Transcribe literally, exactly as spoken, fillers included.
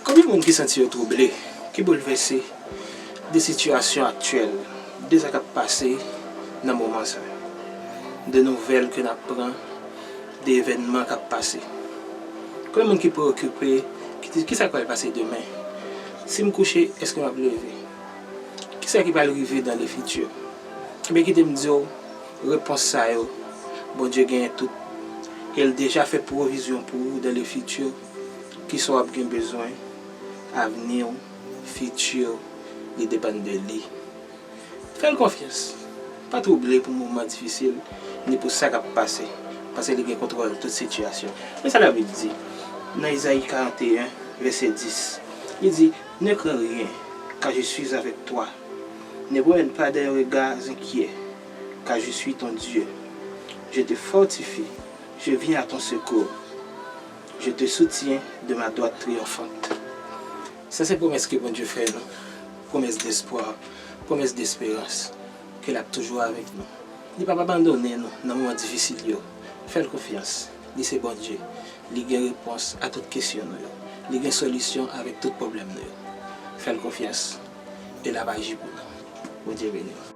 Konbyen moun ki santi yo twouble, ki boulvèse de sitiyasyon aktyèl, de sa k ap pase nan moman sa, de nouvèl ke n ap pran, de evènman k ap pase? Konbyen moun ki preokipe, ki di, "Kisa k pral pase demen? Si m kouche, èske m ap leve? Kisa ki pral rive dans le futur?" Ebyen, kite m di w, repons sa yo, Bondye genyen tout. E l deja fè pwovizyon pou ou dans le futur, kisa w ap gen bezwen, avni w, fiti w, li depann de li. Fè l konfyans. Pa twouble pou moman difisil, ni pou sa k ap pase, paske li gen kontwòl tout sitiyasyon. Men sa Labib di nan Izayi karannteyen, vèsè dis. Li di, "Ne crains rien, car je suis avec toi. Ne promène pas des regards inquiets, car je suis ton Dieu. Je te fortifie, je viens à ton secours. Je te soutiens de ma droite triomphante." Sa se pwomès ke Bondye fè nou. Pwomès despwa, pwomès desperans, ke l ap toujou avèk nou. Li p ap abandone nou nan moman difisil yo. Fè l konfyans. Li se Bondye. Li gen repons a tout kesyon nou yo. Li gen solisyon avèk tout pwoblèm nou yo. Fè l konfyans. E l ap aji pou nou. Bondye beni w.